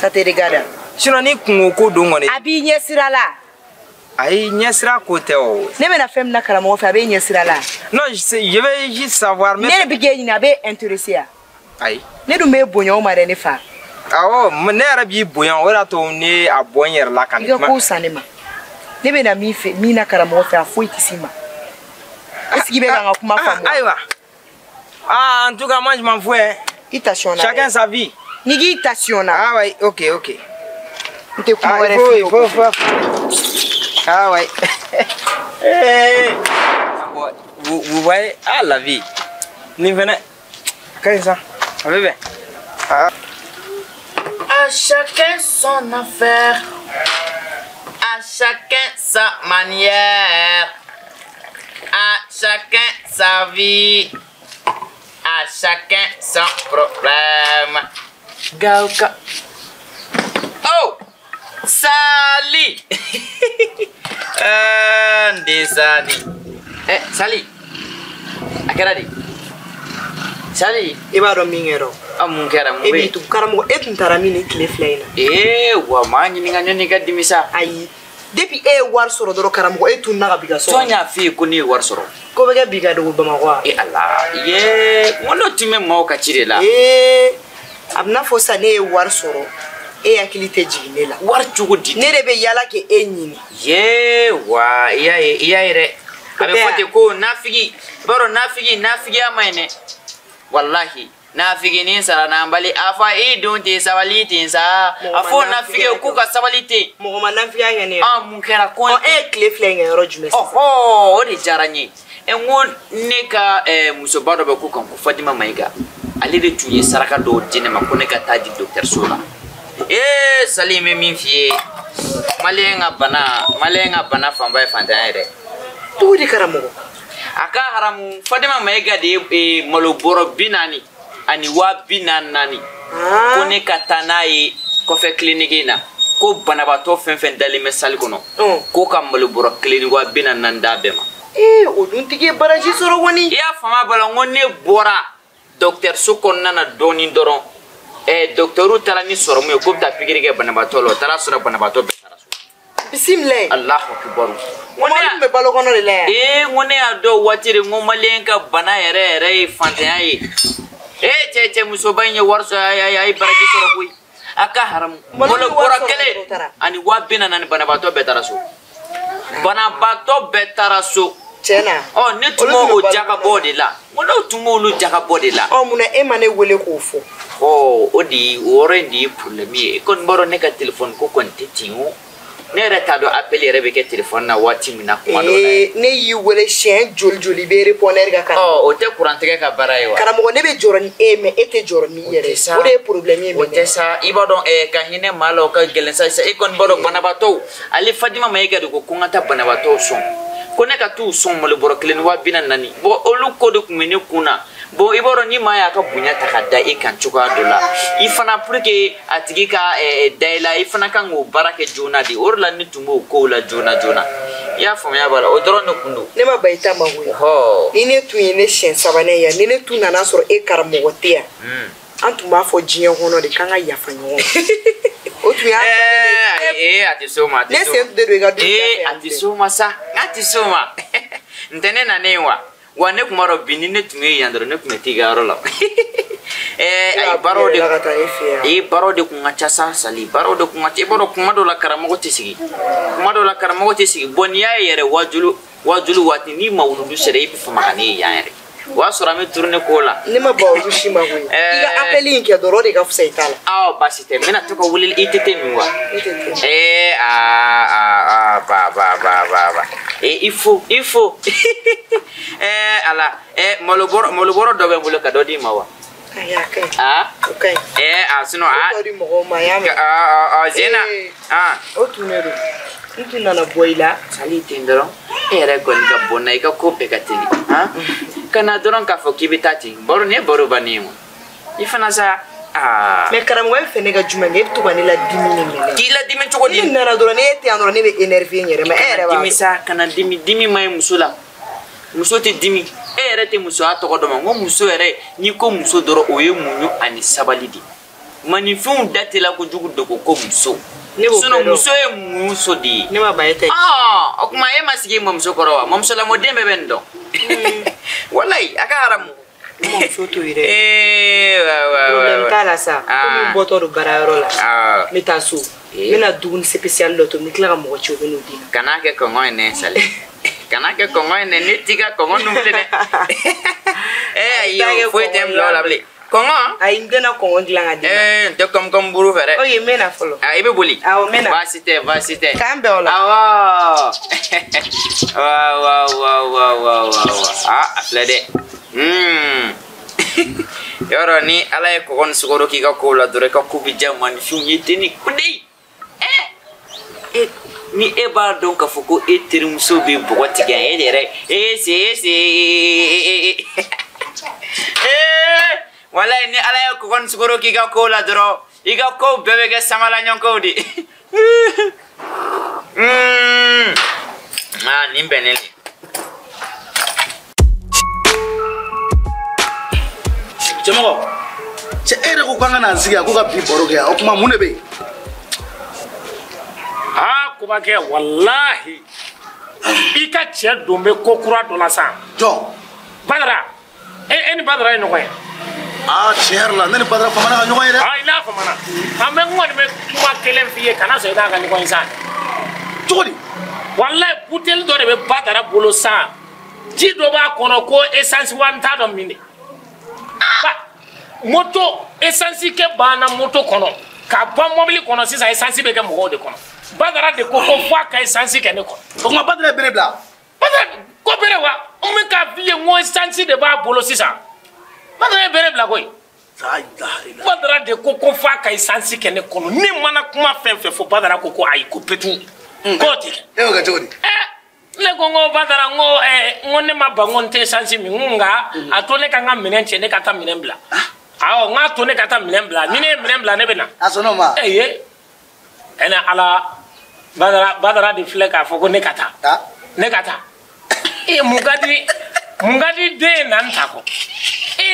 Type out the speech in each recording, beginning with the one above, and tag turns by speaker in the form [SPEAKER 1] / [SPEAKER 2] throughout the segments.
[SPEAKER 1] Ça te regarde.
[SPEAKER 2] Sinon ni kungo ko don kɔni.
[SPEAKER 1] A b'i ɲɛ sira la.
[SPEAKER 2] Ayi ɲɛ sira ko tɛ o.
[SPEAKER 1] Ne bɛna fɛn min na karamɔgɔ fɛ a b'e ɲɛ sira la.
[SPEAKER 2] Non, je vais juste savoir.
[SPEAKER 1] Ne de bɛ k'e ɲininka a b'e intéressé ya.
[SPEAKER 2] Ayi.
[SPEAKER 1] Ne dun b'e bonya o ma dɛ ne fa.
[SPEAKER 2] Awɔ, ne yɛrɛ b'i bonya o de y'a to ne a bɔ n yɛrɛ la ka
[SPEAKER 1] nin kuma. I ka ko san ne ma. Ne bɛna min fɛ min na karamɔgɔ fɛ a foyi tɛ s'i ma. Est-ce qu'il bɛ ka n ka kuma faamu?
[SPEAKER 2] Ayiwa. Ah, en tout cas, moi je m'en fous hein.
[SPEAKER 1] I tasiyɔn na.
[SPEAKER 2] Chacun sa vie.
[SPEAKER 1] N'i k'i tasiyɔn na.
[SPEAKER 2] Ah ouais, ok, ok.
[SPEAKER 1] N tɛ kuma wɛrɛ f'i ye o kɔfɛ.
[SPEAKER 2] Ah ouais. Hey. Vous voyez, ah la vie. Ni venez. Qu'est-ce que ça? Ah bébé. Ah.
[SPEAKER 3] À chacun son affaire. À chacun sa manière. À chacun sa vie. À chacun son problème. Gauka. Oh! Sali! Ndesani. Eh, Sali. Akera di? Sali.
[SPEAKER 1] I b'a dɔn min kɛra o.
[SPEAKER 3] A mun kɛra mun bɛ yen?
[SPEAKER 1] E b'i tugu karamɔgɔ e tun taara min ni tile fila in na.
[SPEAKER 3] Ee wa maa ɲininka ɲɔni ka dimi sa.
[SPEAKER 1] Ayi. Depuis e ye wari sɔrɔ dɔrɔn karamɔgɔ e tununa ka b'i ka so.
[SPEAKER 3] Jɔn y'a f'i ye ko ne ye wari sɔrɔ?
[SPEAKER 1] Ko bɛ kɛ bi ka dogo Bamakɔ wa?
[SPEAKER 3] E Ala ye n ko n'o tun bɛ maaw ka ci de la.
[SPEAKER 1] Ee a bɛ n'a fɔ sisan ne ye wari sɔrɔ e hakili tɛ jigin ne la.
[SPEAKER 3] Wari cogo di?
[SPEAKER 1] Ne de bɛ yaala k'e ɲini.
[SPEAKER 3] Ye wa i y'a ye i y'a ye dɛ. A bɛ fɔ ten ko nafigi i b'a dɔn nafigi nafigiya man ɲi dɛ. Walahi nafigi ni sara n'an bali a fɔ i dun tɛ sabali ten sa a fɔ nafigi k'u ka sabali ten.
[SPEAKER 1] Mɔgɔ ma nafigiya kɛ ne ye.
[SPEAKER 3] Ah mun kɛra ko.
[SPEAKER 1] Ɔ e ye tile fila in kɛ yɔrɔ jumɛn sisan?
[SPEAKER 3] Ɔhɔ o de diyara n ye. N ko ne ka musoba dɔ bɛ ko kan ko Fatima Mayiga ale de tun ye saraka dɔw di ne ma ko ne ka taa di dɔgɔtɔrɔso la. Ee Sali n bɛ min f'i ye maliyɛn ka bana fanba ye fantanya ye dɛ.
[SPEAKER 1] Cogo di karamɔgɔ?
[SPEAKER 3] A ka haramu Fatima Mayiga de ye malo bɔrɔ 40 ani 244 ko ne ka taa n'a ye kɔfɛ kiliniki in na ko banabaatɔ fɛn fɛn dalen bɛ sali kɔnɔ k'o ka malo bɔrɔ kelen ni 240 d'a bɛɛ ma.
[SPEAKER 1] Ee o dun tigi ye baraji sɔrɔ kɔni.
[SPEAKER 3] I y'a faamuya bala n ko ne bɔra dɔgɔtɔrɔso kɔnɔna na dɔɔnin dɔrɔn dɔgɔtɔrɔw taara ni sɔrɔmu ye k'o bɛ taa pikiri kɛ banabaatɔ la o taara sɔrɔ banabaatɔ bɛɛ taara so.
[SPEAKER 1] Bisimila.
[SPEAKER 3] Alahu akibaru.
[SPEAKER 1] Mɔgɔ bɛ balo kɔnɔ de la yan.
[SPEAKER 3] Ee n ko ne y'a dɔn waati de n ko maliyɛn ka bana yɛrɛ yɛrɛ ye fantanya ye. Ee cɛ musoba in ye wari sɔrɔ a ye baraji sɔrɔ koyi. A ka haramu. Malo bɔrɔ kelen ani 240 banabaatɔ bɛɛ taara so. Banabaatɔ bɛɛ taara so.
[SPEAKER 1] Tiɲɛ na.
[SPEAKER 3] Ɔ ne tun b'o jagabɔ de la. N ko ne tun b'olu jagabɔ de la.
[SPEAKER 1] Ɔ munna e ma ne wele k'o fɔ?
[SPEAKER 3] Ɔ o de ye o yɔrɔ in de ye problème ye. E kɔni b'a dɔn ne ka téléphone ko kɔni tɛ ten o. Ne yɛrɛ t'a dɔn appel yɛrɛ bɛ kɛ téléphone na waati min na kuma dɔw la.
[SPEAKER 1] Ee ne y'i wele siɲɛ joli joli i bɛ répondeur kan karamɔgɔ.
[SPEAKER 3] Ɔ o tɛ kurantigɛ ka baara ye wa?
[SPEAKER 1] Karamɔgɔ ne bɛ jɔrɔ ni e ye mais e tɛ jɔrɔ ni i yɛrɛ ye. O de ye problème ye.
[SPEAKER 3] O tɛ sa i b'a dɔn ka hinɛ maa la o ka gɛlɛn sa e kɔni b'a dɔn banabaatɔw ale Fatima Mayiga de ko ko n ka taa banabaatɔw sɔn. Ko ne ka t'u sɔn malo bɔrɔ kelen ni 240 bon olu ko de tun bɛ ne kun na. Bon i b'a dɔn ni maa y'a ka bonya ta ka da e kan cogoya dɔ la i fana pour que a tigi ka da i la i fana kan k'o baara kɛ joona de o de la ne tun b'o kow la joona joona i y'a faamuya b'a la o dɔrɔn de kun don.
[SPEAKER 1] Ne ma ban i ta ma koyi. Ni ne tun ye ne siɲɛ sabanan ye yan ni ne tun nana sɔrɔ e karamɔgɔ tɛ yan an tun b'a fɔ diɲɛ kɔnɔ de k'an ka yafa ɲɔgɔn ma. O tun y'a
[SPEAKER 3] ee a tɛ s'o ma a tɛ s'o ma.
[SPEAKER 1] Ne sen tun tɛ don i ka du da fɛ.
[SPEAKER 3] A tɛ s'o ma sa a tɛ s'o ma n tɛ ne nanen ye wa. Wa ne tun b'a dɔn bi ni ne tun ye yan dɔrɔn ne tun bɛ t'i ka yɔrɔ la. Ayi baaraw de baaraw de kun ka ca sa Sali baaraw de kun ka ca i b'a dɔn kuma dɔw la karamɔgɔ tɛ sigi kuma dɔw la karamɔgɔ tɛ sigi bon n'i y'a ye yɛrɛ wajulu waati n'i ma wuludu sera i bɛ fama ka ne ye yan yɛrɛ o y'a sɔrɔ an bɛ tourner ko la.
[SPEAKER 1] Ne ma ban olu si ma koyi. I ka appel in kɛ dɔrɔn o de ka fisa i ta la.
[SPEAKER 3] Awɔ baasi tɛ n bɛna to ka wele i tɛ min wa.
[SPEAKER 1] I tɛ te.
[SPEAKER 3] Ee aa aa ba ba ba ba ba. Il faut ala malo bɔrɔ dɔ bɛ n bolo ka dɔ d'i ma wa.
[SPEAKER 1] Ayi a ka ɲi.
[SPEAKER 3] Ah
[SPEAKER 1] o ka ɲi.
[SPEAKER 3] A sinon a.
[SPEAKER 1] O tɔ di mɔgɔw ma y'a mɛn.
[SPEAKER 3] Zena.
[SPEAKER 1] O tun de don. N tun nana bɔ i la.
[SPEAKER 3] Sali ten dɔrɔn e yɛrɛ kɔni ka bɔ n na i ka ko bɛɛ ka teli. Ka na dɔrɔn k'a fɔ k'i bɛ taa ten baro nin ye baro bannen ye o i fana sa.
[SPEAKER 1] Mais karamɔgɔ e fɛ ne ka jumɛn kɛ e bɛ to ka ne ladimi ne minɛ.
[SPEAKER 3] K'i ladimi cogo di?
[SPEAKER 1] Ne nana dɔrɔn ne e tɛ yan dɔrɔn ne bɛ énervé n yɛrɛ ma e yɛrɛ b'a dɔn.
[SPEAKER 3] Dimi sa kana dimi dimi man ɲi muso la muso tɛ dimi e yɛrɛ tɛ musoya tɔgɔ dɔn ma n ko muso yɛrɛ n'i ko muso dɔrɔn o ye muɲu ani sabali de. Maninfinw da tɛ la kojugu dogo ko muso. Sinon muso ye muso de ye.
[SPEAKER 1] Ne ma ban e ta ye.
[SPEAKER 3] O tuma e ma sigi mamuso kɔrɔ wa? Mamuso lamɔden bɛɛ bɛ nin dɔn. Walayi a ka haramu.
[SPEAKER 1] N mamuso to yen dɛ.
[SPEAKER 3] Wa.
[SPEAKER 1] Problème t'a la sa. Komi n bɔtɔ don baarayɔrɔ la. N bɛ taa so. N bɛna dumuni spécial dɔ to n bɛ tila ka mɔgɔ ci o bɛ n'o d'i ma.
[SPEAKER 3] Kana kɛ kɔngɔ ye nɛ Sali. Kana kɛ kɔngɔ ye nɛ, ne t'i ka kɔngɔ dun bilen dɛ. Ayi o foyi tɛ n bila o la bilen. Kɔngɔ?
[SPEAKER 1] Ayi n tɛna kɔngɔ dilan ka d'i ma.
[SPEAKER 3] N tɛ kɔmkɔm buru fɛ dɛ.
[SPEAKER 1] Ok n bɛ na fɔlɔ.
[SPEAKER 3] I bɛ boli?
[SPEAKER 1] Awɔ n bɛ na.
[SPEAKER 3] Baasi tɛ baasi tɛ.
[SPEAKER 1] K'an bɛn o la.
[SPEAKER 3] Awɔ. Wa wa wa wa wa wa. A filɛ dɛ. Yɔrɔ ni Ala ye kɔgɔ ni sukaro k'i ka kow la dɔrɔn i ka ko bɛ diya maninfinw ye ten ni kudeyi. Ni e b'a dɔn k'a fɔ ko e terimuso bɛ bɔgɔ tigɛ e yɛrɛ e se se. Walayi ni Ala ye kɔgɔ ni sukaro k'i ka kow la dɔrɔn i ka kow bɛɛ bɛ kɛ samalaɲɔgɔnkow de. Nin bɛnnen de.
[SPEAKER 4] Cɛmɔgɔ, cɛ e yɛrɛ ko k'an ka n'an sigi yan ko ka bi baro kɛ yan, o tuma mun de bɛ yen?
[SPEAKER 5] Kobakɛ walahi i ka cɛ don bɛ ko kura dɔ la sisan.
[SPEAKER 4] Jɔn?
[SPEAKER 5] Badara. E ni Badara ye ɲɔgɔn ye.
[SPEAKER 4] Tiɲɛ yɛrɛ la ne ni Badara famana ka ɲɔgɔn ye dɛ.
[SPEAKER 5] I n'a famana. An bɛ n kɔni bɛ kuma kelen f'i ye kana sɔn i n'a ka ɲɔgɔn ye sa.
[SPEAKER 4] Cogo di?
[SPEAKER 5] Walahi buteli dɔ de bɛ Badara bolo sisan. Ji dɔ b'a kɔnɔ ko essence wa n t'a dɔn min de. Moto essence kɛ banna moto kɔnɔ ka ban mobili kɔnɔ sisan essence bɛ kɛ mɔgɔw de kɔnɔ. Badara de ko ko f'a ka essence kɛ ne kɔnɔ.
[SPEAKER 4] O tuma Badara ye bere bila?
[SPEAKER 5] Badara ko bere wa? N bɛ k'a f'i ye n ko essence de b'a bolo sisan. Badara ye bere bila koyi. Badara de ko ko f'a ka essence kɛ ne kɔnɔ. Ne mana kuma fɛn fɛn fɔ Badara ko ko ayi ko petu. K'o tɛ kɛ.
[SPEAKER 4] E y'o kɛ cogo di?
[SPEAKER 5] Ne ko n ko Badara n ko n ko ne ma ban n ko n tɛ essence min n ko nka a to ne ka n ka minɛn cɛ ne ka taa minɛn bila. Awɔ n k'a to ne ka taa minɛn bila ni ne ye minɛn bila ne bɛ na.
[SPEAKER 4] A sɔnn'o ma?
[SPEAKER 5] Ɛnɛ Ala Badara de filɛ k'a fɔ ko ne ka taa. Ne ka taa. Mun ka di den ye na n ta kɔ.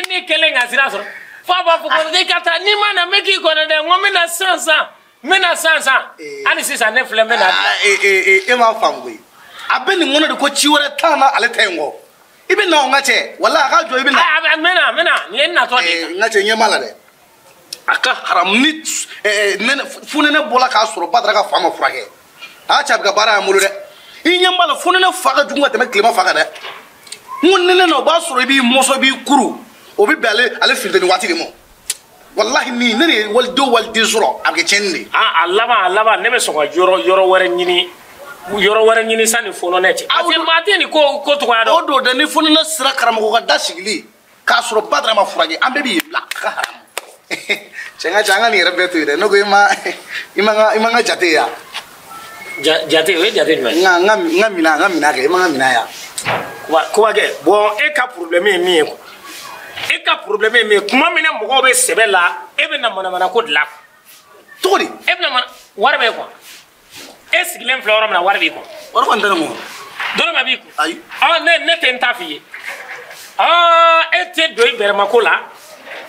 [SPEAKER 5] Ne kɛlen ka sira sɔrɔ. F'a b'a fɔ ko ne ka taa n'i ma na n bɛ k'i kɔnɔ dɛ n ko n bɛ na sisan sisan n bɛ na sisan sisan. Hali sisan ne filɛ n bɛ na.
[SPEAKER 4] E m'a faamu koyi. A bɛ nin kɔnɔ de ko ci wɛrɛ t'an na ale ta in kɔ. I bɛ na o n ka cɛ walahi a ka jɔ i bɛ na.
[SPEAKER 5] N bɛ na n bɛ na nin ye n natɔ de ye.
[SPEAKER 4] N ka cɛ ɲɛ b'a la dɛ. A ka haramu ni funɛnɛ bɔla k'a sɔrɔ Badara ka fa ma furakɛ. A cɛ a bɛ ka baara y'an bolo dɛ. I ɲɛ b'a la funɛnɛ fa ka jugu ka tɛmɛ tilema fa kan dɛ. N ko nɛnɛ na o b'a sɔrɔ i b'i mɔsɔn i b'i kuru o bɛ bɛn ale funteni waati de ma. Walahi ni ne de ye waliden waliden sɔrɔ a bɛ kɛ tiɲɛni de ye.
[SPEAKER 5] A laban ne bɛ sɔn ka yɔrɔ wɛrɛ ɲini. Yɔrɔ wɛrɛ ɲini sanni fonɛnɛ cɛ. Parce que maa tɛ nin ko cogoya dɔn.
[SPEAKER 4] O don dɛ ni fonɛnɛ sera karamɔgɔ ka da sigili k'a sɔrɔ Badara ma furakɛ an bɛɛ bɛ yen bila a ka haramu. Cɛ n ka cɛ an ka nin yɛrɛ bɛɛ to yen dɛ ne ko i ma n ka jate ye yan.
[SPEAKER 5] Jate o ye jate jumɛn ye?
[SPEAKER 4] N ka minɛn kɛ i ma n ka minɛn yan.
[SPEAKER 5] Kobakɛ bon e ka problème ye min ye quoi. E ka problème ye min ye kuma min na mɔgɔw bɛ sɛbɛ la e bɛ na manamana ko de la.
[SPEAKER 4] Cogo di?
[SPEAKER 5] E bɛ na wari bɛ quoi. E sigilen filɛ yɔrɔ min na wari b'i kun.
[SPEAKER 4] Wari kɔni tɛ ne kun.
[SPEAKER 5] Dɔrɔmɛ b'i kun.
[SPEAKER 4] Ayi.
[SPEAKER 5] Ne tɛ n ta f'i ye. E tɛ don i bɛrɛmako la.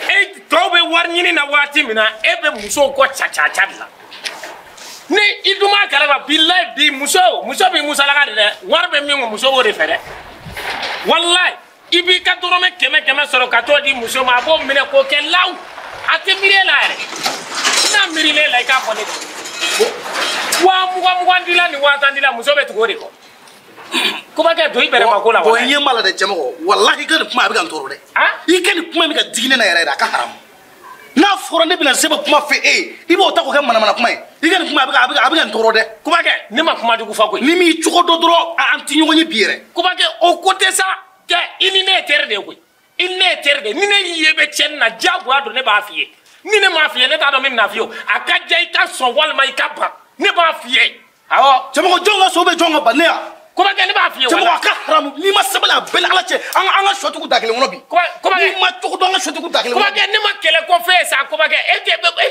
[SPEAKER 5] E tɔw bɛ wari ɲini na waati min na e bɛ musow kɔ cacaca de la. Ni i dun b'a kalama bilayi bi muso b'i musalaka de dɛ wari bɛ min kun muso b'o de fɛ dɛ. Walayi i b'i ka dɔrɔmɛ 100 sɔrɔ ka t'o di muso ma a b'o minɛ k'o kɛ lawu a tɛ miiri e la yɛrɛ. N'a miirila e la i k'a fɔ ne de. 20 di la ni 10 di la muso bɛ tugu o de kɔ. Kobakɛ don i bɛrɛmako la. Bon
[SPEAKER 4] i ɲɛ b'a la dɛ cɛmɔgɔ walahi i ka nin kuma a bɛ ka n tɔɔrɔ dɛ. I ka nin kuma in bɛ ka digi ne na yɛrɛ yɛrɛ a ka haramu. N'a fɔra ne bɛna se bɛ kuma fɛ e ye i b'o ta k'o kɛ manamana kuma ye i ka nin kuma a bɛ ka n tɔɔrɔ dɛ.
[SPEAKER 5] Kobakɛ ne ma kuma jugu fɔ koyi.
[SPEAKER 4] Ni m'i cogo dɔn dɔrɔn an tɛ ɲɔgɔn ye bi yɛrɛ.
[SPEAKER 5] Kobakɛ o ko tɛ sa kɛ i ni ne ye teri de ye koyi. I ni ne ye teri de ye ni ne y'i ye bɛ tiɲɛni na diyagoya don ne b'a f'i ye. Ni ne m'a f'i ye ne t'a dɔn min bɛna f'i ye o a ka diya i ka sɔn walima i ka ban ne b'a f'i ye awɔ.
[SPEAKER 4] Cɛmɔgɔ jɔn ka so bɛ jɔn ka ban ne ya.
[SPEAKER 5] Kobakɛ ne b'a f'i ye.
[SPEAKER 4] Cɛmɔgɔ a ka haramu n'i ma sabali a bɛɛ ni Ala cɛ an ka sɔtigiw da kelen kɔnɔ bi.
[SPEAKER 5] Kobakɛ
[SPEAKER 4] n'i ma cogo dɔn an ka sɔtigiw da kelen kɔnɔ.
[SPEAKER 5] Kobakɛ ne ma kɛlɛ ko f'e ye sa Kobakɛ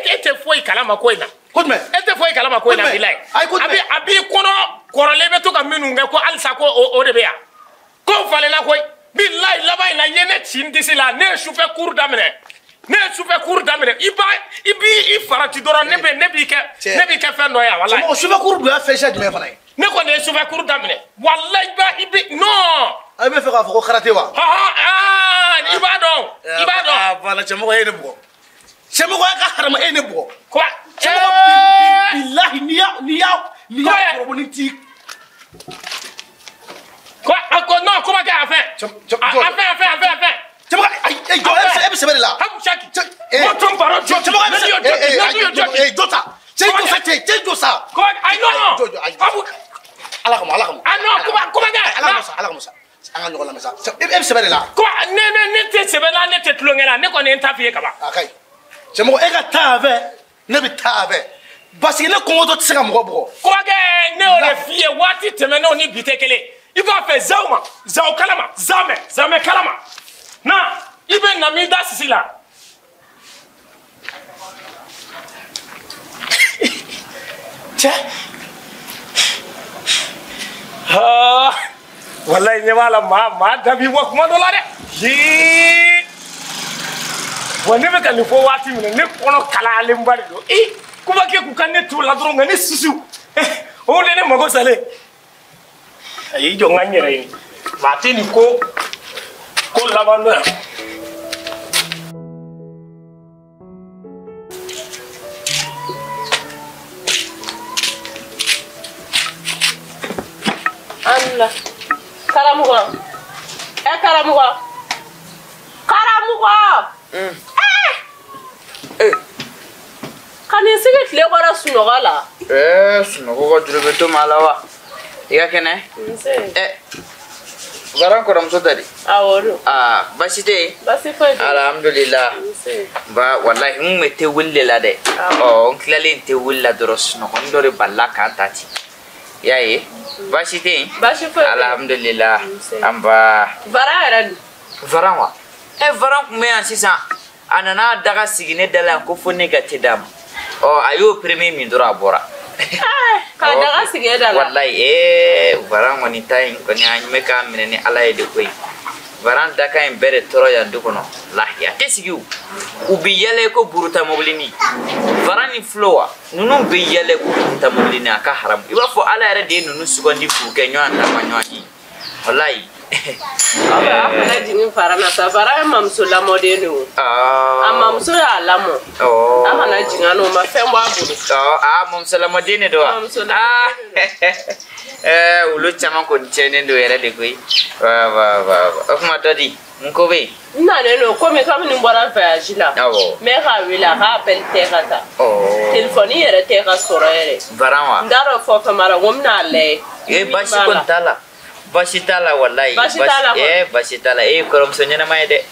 [SPEAKER 5] e tɛ foyi kalama ko in na.
[SPEAKER 4] Ko jumɛn?
[SPEAKER 5] E tɛ foyi kalama ko in na bilayi.
[SPEAKER 4] Ayi ko jumɛn?
[SPEAKER 5] A b'i kɔnɔ kɔrɔlen bɛ to ka minnu kɛ ko halisa ko o de bɛ yan. Ko falenna koyi bilayi laban in na i ye ne ci n disi la ne ye sufɛ kuru daminɛ. Ne ye sufɛ cours daminɛ i b'a i b'i i farati dɔrɔn ne b'i kɛ ne b'i kɛ fɛn dɔ ye walayi.
[SPEAKER 4] Cɛmɔgɔ sufɛ cours dun y'a fɛn siya jumɛn fana ye.
[SPEAKER 5] Ne kɔni ye sufɛ cours daminɛ walayi i bɛ non.
[SPEAKER 4] A bɛ fɛ k'a fɔ ko karaté wa.
[SPEAKER 5] I b'a dɔn i b'a dɔn.
[SPEAKER 4] Ah voilà cɛmɔgɔ e ye ne bugɔ. Cɛmɔgɔ ka harama e ye ne bugɔ.
[SPEAKER 5] Quoi?
[SPEAKER 4] Cɛmɔgɔ bilahi n'i y'a kɔrɔbɔ ni t'i.
[SPEAKER 5] Quoi? Non comment kɛ a fɛn. A fɛn.
[SPEAKER 4] Cɛmɔgɔ ayi jɔ e bɛ sɛbɛ de la.
[SPEAKER 5] Hamu Saki. Mo tun baro jɔ.
[SPEAKER 4] Cɛmɔgɔ e bɛ sɛbɛ. Jɔ sa. Cɛ jɔ sa cɛ jɔ sa.
[SPEAKER 5] Quoi? Ayi non. Hamu.
[SPEAKER 4] Ala kama ala kama.
[SPEAKER 5] Ah non comment kɛ.
[SPEAKER 4] Ala kama sa. An ka ɲɔgɔn lamɛn sa. E bɛ sɛbɛ de la.
[SPEAKER 5] Quoi? Ne tɛ sɛbɛ la ne tɛ tulonkɛ la ne kɔni ye n ta f'i ye kaban.
[SPEAKER 4] A ka ɲi. Cɛmɔgɔ e ka taa a fɛ ne bɛ taa a fɛ parce que ne kɔngɔtɔ tɛ se ka mɔgɔ bugɔ.
[SPEAKER 5] Kɔkɛ ne y'o de f'i ye waati tɛmɛnenw ni bi tɛ kelen i b'a fɛ zaw ma zaw kalama zamɛ kalama na i bɛ na m'i da sisi la. Cɛ aa walayi ɲɛ b'a la maa da b'i bɔ kuma dɔ la dɛ yee. Wa ne bɛ ka nin fɔ waati min na ne kɔnɔ kalayalenba de don i kuma kɛ k'u ka ne t'u la dɔrɔn nka ne susu o de ne mago salen a y'i jɔ n ka n yɛrɛ ye maa tɛ nin ko laban dɔn yan.
[SPEAKER 6] An karamɔgɔ ɛ karamɔgɔ karamɔgɔ. Ka nin sigi tile kɔrɔ sunɔgɔ la.
[SPEAKER 3] Sunɔgɔ ka juru bɛ to maa la wa? I ka kɛnɛ?
[SPEAKER 6] Nse.
[SPEAKER 3] Baran kɔrɔmuso ta di?
[SPEAKER 6] Awɔ don.
[SPEAKER 3] Aa baasi tɛ yen?
[SPEAKER 6] Baasi foyi tɛ.
[SPEAKER 3] Alhamdulillah.
[SPEAKER 6] Nse.
[SPEAKER 3] Ba walahi n kun bɛ te wuli de la dɛ. Ɔ n tilalen te wuli la dɔrɔn sunɔgɔnin dɔ de balila k'an ta ten. I y'a ye? Baasi tɛ yen?
[SPEAKER 6] Baasi foyi tɛ.
[SPEAKER 3] Alhamdulillah.
[SPEAKER 6] Nse.
[SPEAKER 3] Anba.
[SPEAKER 6] Varan yɛrɛ dun?
[SPEAKER 3] Varan wa? Varan kun bɛ yan sisan. A nana daga sigi ne da la yan ko fo ne ka te d'a ma. Ɔ a y'o premier min dɔrɔn a bɔra.
[SPEAKER 6] Ka daga sigi e da la.
[SPEAKER 3] Walayi Varan kɔni ta in kɔni an bɛ k'a minɛ ni Ala ye de koyi. Varan dakan in bɛɛ de tɔɔrɔ yan du kɔnɔ. Lahi a tɛ sigi o. U bɛ yɛlɛ ko buruta mobilinin. Varan ni Flo wa ninnu bɛ yɛlɛ ko buruta mobilinin a ka haramu. I b'a fɔ Ala yɛrɛ de ye ninnu sugandi k'u kɛ ɲɔgɔn taama ɲɔgɔn ye. Walayi.
[SPEAKER 6] Aw bɛ a fana jigin Varan na sa Varan ye mamuso lamɔden de o. A mamuso y'a lamɔ. A kana jigin a n'o ma fɛn bɔ a bolo.
[SPEAKER 3] Aa mamuso lamɔden de don wa?
[SPEAKER 6] Mamuso lamɔden de
[SPEAKER 3] don. Olu caman kɔni tiɲɛnen don yɛrɛ de koyi. Wa o kuma dɔ di mun ko bɛ yen?
[SPEAKER 6] N nalen don komi kabini n bɔra voyage la.
[SPEAKER 3] Awɔ.
[SPEAKER 6] N bɛ k'a wele a ka appel tɛ ka taa. Téléphone yɛrɛ tɛ ka sɔrɔ yɛrɛ.
[SPEAKER 3] Varan wa?
[SPEAKER 6] N t'a dɔn fɔ fɛn b'a la ko n bɛna a lajɛ.
[SPEAKER 3] Baasi kɔni t'a la. Baasi t'a la walayi.
[SPEAKER 6] Baasi t'a la kɔni.
[SPEAKER 3] Baasi t'a la e ye kɔrɔmuso ɲɛnama ye dɛ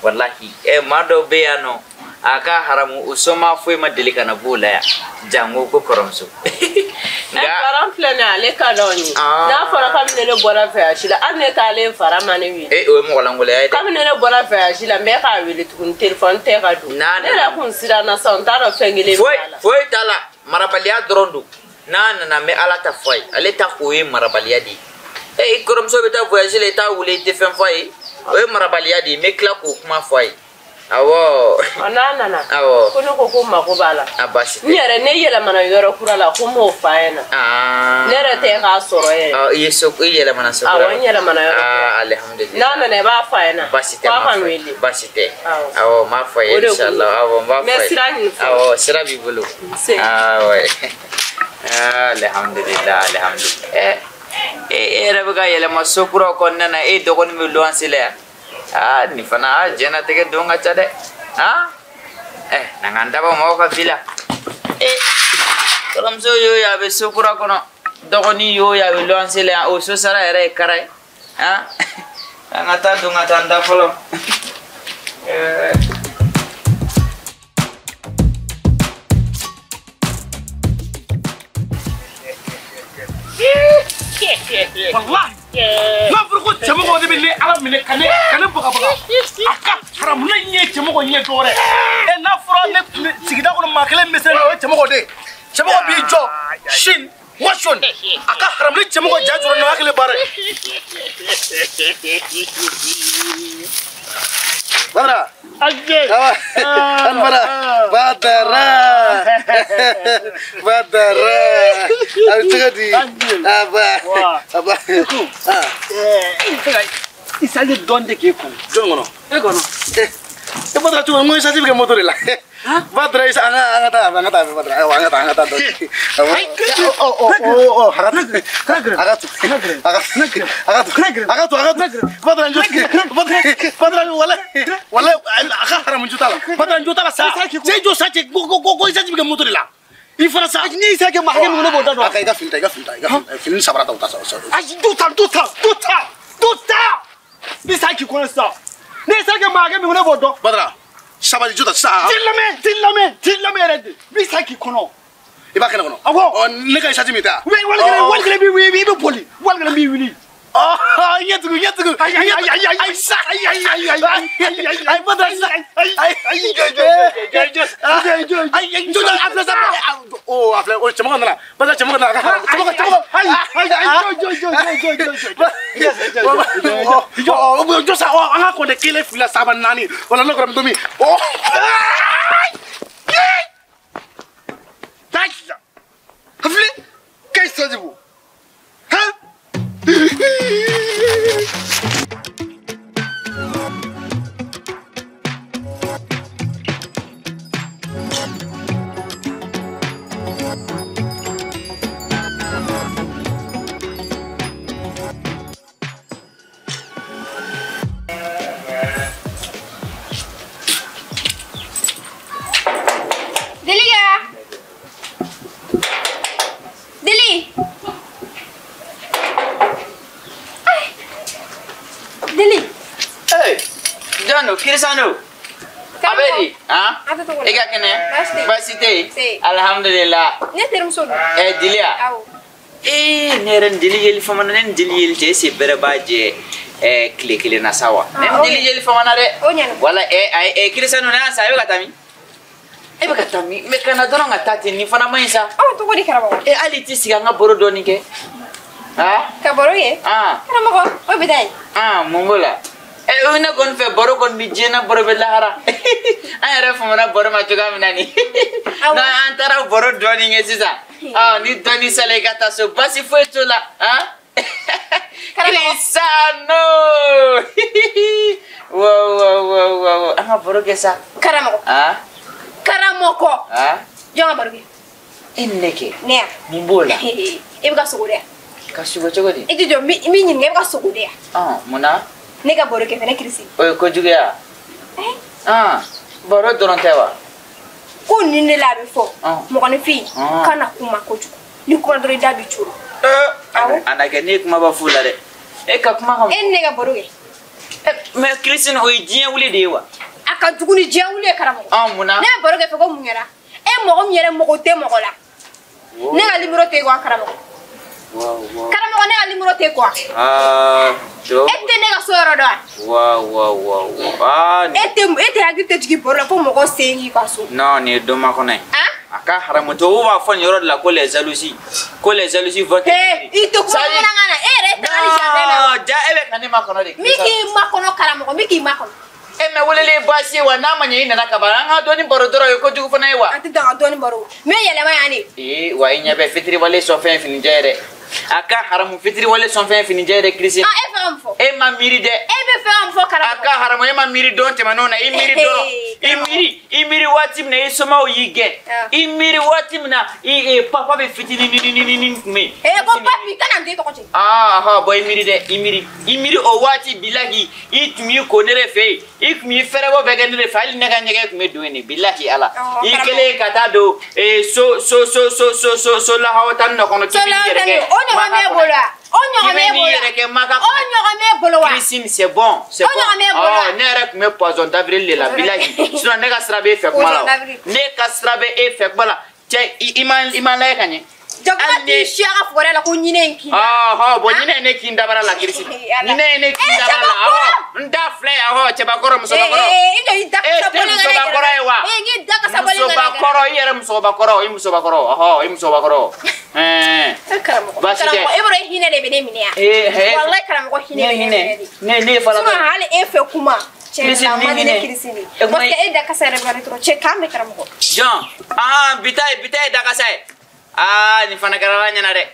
[SPEAKER 3] walahi maa dɔw bɛ yan nɔ a ka haramu u soma foyi ma deli ka na b'o la yan jango ko kɔrɔmuso.
[SPEAKER 6] Varan filɛ nin ye ale ka d'anw ye. N'a fɔra kabini ne bɔra voyage la hali ne t'ale Varan ma ne wele.
[SPEAKER 3] O ye mɔgɔlankolonya ye dɛ.
[SPEAKER 6] Kabini ne bɔra voyage la n bɛ k'a wele tuguni téléphone tɛ ka don.
[SPEAKER 3] Ne
[SPEAKER 6] yɛrɛ kun siranna sa n t'a dɔn fɛn kelen b'a la.
[SPEAKER 3] Foyi t'a la marabaliya dɔrɔn don n'a nana n bɛ Ala ta fɔ a ye ale ta k'o ye marabaliya de ye. I kɔrɔmuso bɛ taa voyage la i t'a wele i tɛ fɛn fɔ a ye o ye marabaliya de ye n bɛ tila k'o kuma fɔ a ye awɔ.
[SPEAKER 6] N'a nana.
[SPEAKER 3] Awɔ.
[SPEAKER 6] Ko ne ko mako b'a la.
[SPEAKER 3] A baasi tɛ.
[SPEAKER 6] N yɛrɛ ne yɛlɛmana yɔrɔ kura la ko n m'o f'a ɲɛna. Ne yɛrɛ tɛ k'a sɔrɔ yɛrɛ.
[SPEAKER 3] I ye so i yɛlɛmana so kura la.
[SPEAKER 6] Awɔ n yɛlɛmana yɔrɔ kura.
[SPEAKER 3] Alihamudulila.
[SPEAKER 6] N'a nana i b'a f'a ɲɛna.
[SPEAKER 3] Baasi tɛ
[SPEAKER 6] k'a ka n wele.
[SPEAKER 3] Baasi tɛ. Awɔ n b'a fɔ a ye inshallah awɔ n b'a fɔ a ye.
[SPEAKER 6] N bɛ sira ɲini fɔlɔ.
[SPEAKER 3] Awɔ sira b'i bolo.
[SPEAKER 6] Nse.
[SPEAKER 3] Awɔ. Alihamudulila alihamudulila. E yɛrɛ bɛ ka yɛlɛma so kura kɔnɔna na e dɔgɔnin bɛ luwanse la yan aa nin fana aa diɲɛlatigɛ don ka ca dɛ aa na n ka n dabɔ mɔgɔw ka bi la kɔrɔmuso y'o ye a bɛ so kura kɔnɔ dɔgɔnin y'o ye a bɛ luwanse la yan o so sara yɛrɛ ye kara ye aa an ka taa don ka taa n da fɔlɔ.
[SPEAKER 4] Wallahi n'a fɔra ko cɛmɔgɔ de bɛ ne Ala minɛ ka ne bagabaga a ka haramu ne ɲɛ cɛmɔgɔ ɲɛ dɔwɛrɛ n'a fɔra ne sigida kɔnɔ maa kelen bɛ se na o ye cɛmɔgɔ de ye cɛmɔgɔ b'i jɔ sin wason a ka haramu ni cɛmɔgɔ ja jɔra na o hakili baara ye. Badara. An bara. Badara. Badara. A bɛ cogo di? Aba. Aba.
[SPEAKER 7] I sali dɔɔni de k'e kɔnɔ.
[SPEAKER 4] Jɔn kɔnɔ?
[SPEAKER 7] E kɔnɔ.
[SPEAKER 4] E Badara cogo n ko essence bɛ kɛ moto de la. Badara an ka taa an ka taa Badara ayiwa an ka taa an ka taa dɔɔni. Ɔ a ka to a ka to a ka to Badara n jo Badara wala wala a ka haramu jo t'a la Badara n jo t'a la sa cɛ jɔ sa cɛ ko essence bɛ kɛ moto de la. I fana sa
[SPEAKER 7] ni isa kɛ maa hakɛ min ne b'o da dɔn.
[SPEAKER 4] A ka i ka fini ta i ka fini ta i ka fini sabara ta o ta sa.
[SPEAKER 7] Ayi du ta du ta du ta du ta. Ni sa k'i kɔnɔ sisan ni isa kɛ maa hakɛ min ne b'o dɔn.
[SPEAKER 4] Badara sabali jo ta sisan.
[SPEAKER 7] T'i lamɛn t'i lamɛn t'i lamɛn yɛrɛ de ni sa k'i kɔnɔ.
[SPEAKER 4] I b'a kɛ ne kɔnɔ.
[SPEAKER 7] Awɔ.
[SPEAKER 4] Ɔ ne ka essence min ta.
[SPEAKER 7] Wali kelen wali kelen b'i wuli i bɛ boli wali kelen b'i wuli.
[SPEAKER 4] Ɔ ɲɛ tugun ɲɛ tugun.
[SPEAKER 7] Ayi ayi ayi ayi ayi
[SPEAKER 4] sa
[SPEAKER 7] ayi ayi ayi ayi ayi ayi
[SPEAKER 4] ayi Badara sisan.
[SPEAKER 7] Ayi ayi jɔ jɔ jɔ jɔ
[SPEAKER 4] ayi jɔ jɔ a filɛ sa o a filɛ o cɛmɔgɔ nana Badara cɛmɔgɔ nana cɛmɔgɔ cɛmɔgɔ
[SPEAKER 7] ayi ayi ayi jɔ jɔ jɔ jɔ jɔ
[SPEAKER 4] jɔ jɔ jɔ sa an ka kɔnte 1 2 3 4 wala n'o kɛra n bɛ to min ɔ.
[SPEAKER 7] Taa sisan a filɛ k'e sɔn han.
[SPEAKER 3] Kirisano. Abedi, ah? E ka kɛnɛ? Baasi tɛ yen? Alhamdulillah.
[SPEAKER 8] Ne terimuso don.
[SPEAKER 3] Diliya.
[SPEAKER 8] Awɔ.
[SPEAKER 3] Ee ne yɛrɛ ni dili yeli famana ne ni dili yeli cɛ ese bɛrɛ b'a jɛ tile kelen na sa wa? Ne ni dili yeli famana dɛ.
[SPEAKER 8] O ɲɛna.
[SPEAKER 3] Wala Kirisano ne y'a sa e bɛ ka taa min? E bɛ ka taa min? Mɛ kana dɔrɔn ka taa ten nin fana man ɲi sa.
[SPEAKER 8] Aw cogo di karamɔgɔ?
[SPEAKER 3] Hali i t'i sigi an ka baro dɔɔni kɛ. Ah?
[SPEAKER 8] Ka baro kɛ?
[SPEAKER 3] Ah.
[SPEAKER 8] Karamɔgɔ o bɛ taa yen.
[SPEAKER 3] Ah mun b'o la? Ne kɔni fɛ baro kɔni bɛ diɲɛ na baro bɛ lahara an yɛrɛ famana baro ma cogoya min na nin n'an taara baro dɔɔni kɛ sisan ni dɔɔni sera i ka taa so baasi foyi t'o la Kirisano wo wo wo wo an ka baro kɛ sa.
[SPEAKER 8] Karamɔgɔ. Karamɔgɔ. Jɔn ka baro kɛ.
[SPEAKER 3] E ni ne kɛ.
[SPEAKER 8] Ne ya.
[SPEAKER 3] Mun b'o la.
[SPEAKER 8] E bɛ ka sogo de yan.
[SPEAKER 3] Ka sogo cogo di.
[SPEAKER 8] E t'i jɔ n b'i ɲininka e bɛ ka sogo de yan.
[SPEAKER 3] Mun na.
[SPEAKER 8] Ne ka baro kɛ fɛnɛ Kirisi.
[SPEAKER 3] O ye kojugu ye wa? Baro dɔrɔn tɛ wa?
[SPEAKER 8] Ko nin de la a bɛ fɔ mɔgɔninfin kana kuma kojugu ni kuma dɔrɔn i da b'i coro.
[SPEAKER 3] A na kɛ ne ye kumaba f'u la dɛ. E ka kuma ka.
[SPEAKER 8] E ni ne ka baro kɛ.
[SPEAKER 3] Mɛ Kirisi o ye diɲɛ wuli de ye wa?
[SPEAKER 8] A ka jugu ni diɲɛ wuli ye karamɔgɔ.
[SPEAKER 3] Mun na?
[SPEAKER 8] Ne bɛ baro kɛ fɛ ko mun kɛra? E mɔgɔ min yɛrɛ mɔgɔ tɛ mɔgɔ la. Ne ka nimero tɛ quoi karamɔgɔ. Karamɔgɔ ne ka nimero tɛ quoi. E tɛ ne ka so yɔrɔ dɔn
[SPEAKER 3] wa? Wa wa wa.
[SPEAKER 8] E tɛ hakili tɛ jigin baro la fo mɔgɔ sen k'i ka so.
[SPEAKER 3] Non nin ye don makɔnɔ ye. A ka haramu tubabuw b'a fɔ nin yɔrɔ de la ko les jalousies ko les jalousies vont.
[SPEAKER 8] I tɛ kuma bamanankan na e yɛrɛ tagali jardin na.
[SPEAKER 3] Non ja e bɛ ka ne makɔnɔ de.
[SPEAKER 8] Min k'i makɔnɔ karamɔgɔ min k'i makɔnɔ.
[SPEAKER 3] E mɛ weleli ye baasi ye wa n'a ma ɲɛ i nana ka ban an ka dɔɔni baro dɔrɔn o ye kojugu fana ye wa.
[SPEAKER 8] An tɛ dan ka dɔɔni baro n bɛ yɛlɛma yan de.
[SPEAKER 3] Ee wa i ɲɛ bɛ fitiriwale sɔn fɛn finijɛ ye dɛ. A ka haramu fitiriwale sɔn fɛn finijɛ ye dɛ Kirisi.
[SPEAKER 8] E fɛ ka mun fɔ?
[SPEAKER 3] E ma miiri dɛ.
[SPEAKER 8] E bɛ fɛ ka mun fɔ karamɔgɔ?
[SPEAKER 3] A ka haramu e ma miiri don tɛmɛnenw na i miiri dɔrɔn i miiri waati min na i somaw y'i gɛn i miiri waati min na i papa bɛ fitinin tun bɛ yen.
[SPEAKER 8] Ee ko papi kana n den tɔgɔ cɛ.
[SPEAKER 3] Bɔn i miiri dɛ i miiri i miiri o waati bilahi i tun b'i ko ne de fɛ yen i tun b'i fɛrɛbɔ bɛɛ kɛ ne de fɛ hali ne ka ɲɛgɛn tun bɛ don yen de bilahi ala i kɛlen ka taa don so so so so so so so lahawa tan dɔ kɔnɔ k'i b'i yɛrɛ kɛ.
[SPEAKER 8] O ɲɔgɔn b'e bolo wa? O ɲɔgɔn b'e bolo wa? O ɲɔgɔn b'e bolo wa?
[SPEAKER 3] Christine c'est bon c'est bon.
[SPEAKER 8] O ɲɔgɔn b'e bolo wa?
[SPEAKER 3] Ne yɛrɛ tun bɛ poison d'avril de la bilahi sinon ne ka sira b'e fɛ kuma la ne ka sira bɛ e fɛ kuma la cɛ i ma lajɛ ka ɲɛ.
[SPEAKER 8] Jakuma t'i siya ka fugariya la ko ɲinɛ in k'i la.
[SPEAKER 3] Bon ɲinɛ ye ne kin dabara la Kirisi. Ɲinɛ ye ne kin dabara la awɔ n da filɛ awɔ cɛbakɔrɔ musobakɔrɔ.
[SPEAKER 8] I jɔ i da kasa bɔlen
[SPEAKER 3] e tɛ musobakɔrɔ ye wa?
[SPEAKER 8] Ee n da kasa bɔlen
[SPEAKER 3] musobakɔrɔ i yɛrɛ musobakɔrɔ i musobakɔrɔ ɔhɔ i musobakɔrɔ.
[SPEAKER 8] Karamɔgɔ karamɔgɔ e b'a dɔn hinɛ de bɛ ne minɛ yan. Walayi karamɔgɔ hinɛ bɛ ne minɛ de.
[SPEAKER 3] Ne ne fana.
[SPEAKER 8] Sinon hali e fɛ kuma. Tiɲɛ la, o man di ne Kirisini. Parce que e da kasa yɛrɛ bɛ ka ne tɔɔrɔ. Cɛ k'an bɛn karamɔgɔ.
[SPEAKER 3] Jɔn, bi ta ye dakasa ye. Aa nin fana kɛra Ala ɲɛna dɛ.